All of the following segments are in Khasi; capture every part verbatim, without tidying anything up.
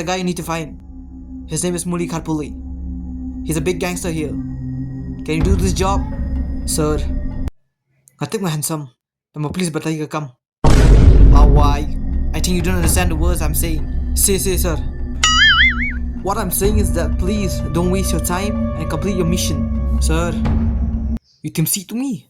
The guy you need to find. His name is Muli Kharpuli. He's a big gangster here. Can you do this job? Sir. Nga tip nga handsome. Tang ba please batai ka kam. Lawai. I think you don't understand the words I'm saying. Say, say, sir. What I'm saying is that please don't waste your time and complete your mission. Sir. You tipsy to me.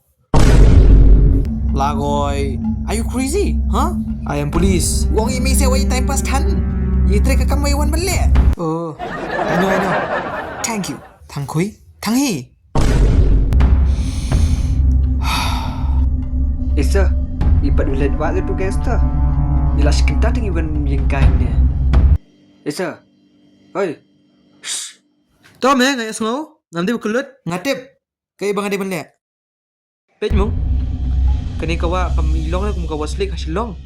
Lagoi. Are you crazy? Huh? I am police. Wong i mi se wai time pass than. I trek ka kam wai wan bale. Oh. I know, I know. Thank you. Thank you. Thank you. Isa, i pat ulet wa tu gangster. Ila sekinta ting iban yengkai ne. Isa. Oi. Tom eh, nga ya sngo. Ngam di bekelut. Ngatip. Kai bang ada balik. Pet mo. Kani kawa kam ilong le kum kawa slik hasilong.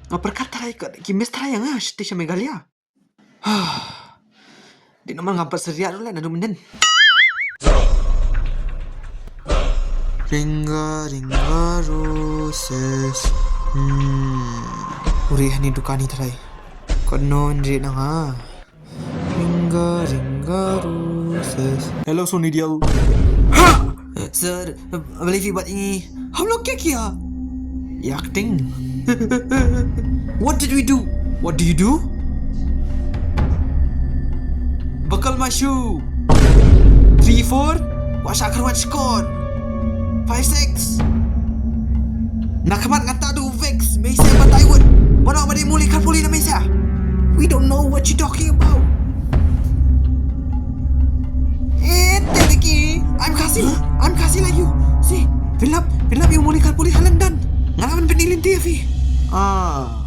Apa kata rai ka ki mistrai yang ah station Meghalaya. Di nomor ngampat seriat dulu lah nanu menden. Ringa ringa roses. Hmm. Uri hani dukani trai. Kono ndri nanga. Ringa ringa roses. Hello Sony Deal. Ha! Sir, believe you but ini. Hum log kya kiya? Acting. What did we do? What do you do? Buckle my shoe. Three four. Washa karwan score. Five six. Nakamat ngata du Vex. Mesa batai wut. Mana badi Muli Kharpuli na mesa. We don't know what you talking about. Eh, Teleki. I'm Khasi. I'm Khasi like you. See, fill up, fill up yung Muli Kharpuli ha London. Ngalaman penilin T V. Ah.